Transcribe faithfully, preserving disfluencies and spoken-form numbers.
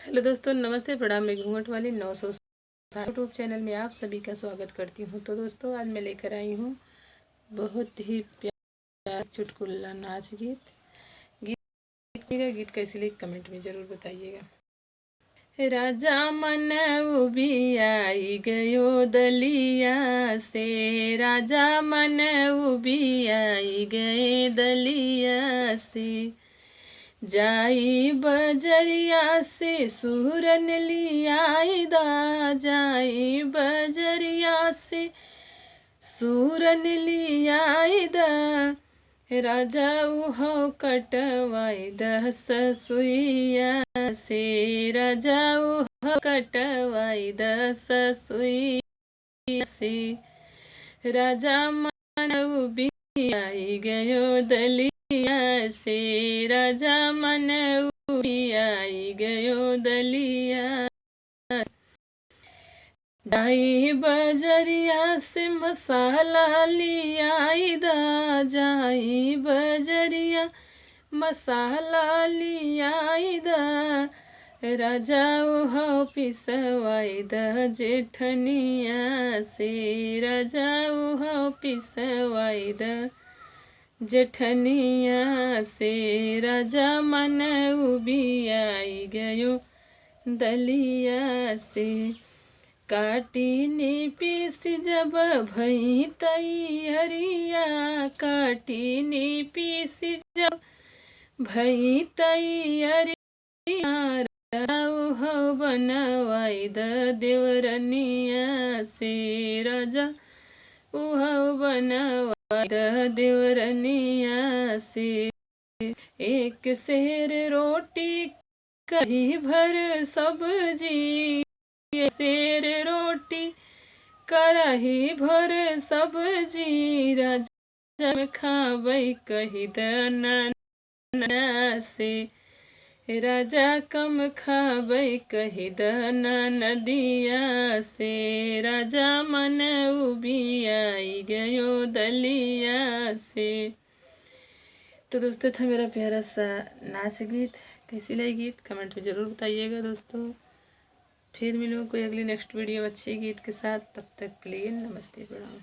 हेलो दोस्तों, नमस्ते, प्रणाम। मैं घूंघट वाली नौ सौ साठ YouTube चैनल में आप सभी का स्वागत करती हूँ। तो दोस्तों, आज मैं लेकर आई हूँ बहुत ही प्यारा चुटकुला नाच गीत। गीत, गीत कैसे लगे कमेंट में ज़रूर बताइएगा। राजा मन उबियाई गयो दलिया से, राजा मन उबियाई गए दलिया से। जाई बजरिया से सूरन लियाई दा, जाई बजरिया से सूरन लियाई दा। राजा उहो कटवाई द ससुइया से, राजा उहो कटवाई द ससुइया से। राजा मन उबियाई गयो दलिया से, राजा मन उबियाई गयो दलिया। जाई बजरिया से मसाला लियाई दा, जाई बजरिया मसाला लियाई दा। राजा उहो पिसवाई द जेठनिया से, राजा उहो पिसवाई द जेठनिया से। राजा मन उबियाई गयो दलिया से। काटी नी पीस जब भई तैयरिया, काटी नी पीस जब भई तैयरिया। राजा उहो बनवाई द देवरनिया से, राजा उहो बनवाई द देवरनिया से। एक सेर रोटी करही भर सब्जी, एक सेर रोटी करही भर सब्जी। राजा कम खाबै कहि द नाना से, राजा कम खाबै कहि द ननदिया से। राजा मन उबियाई गयो दलिया से। तो दोस्तों, था मेरा प्यारा सा नाच गीत। कैसी लगी गीत कमेंट में ज़रूर बताइएगा दोस्तों। फिर मिलूँ कोई अगली नेक्स्ट वीडियो अच्छी गीत के साथ। तब तक के लिए नमस्ते, प्रणाम।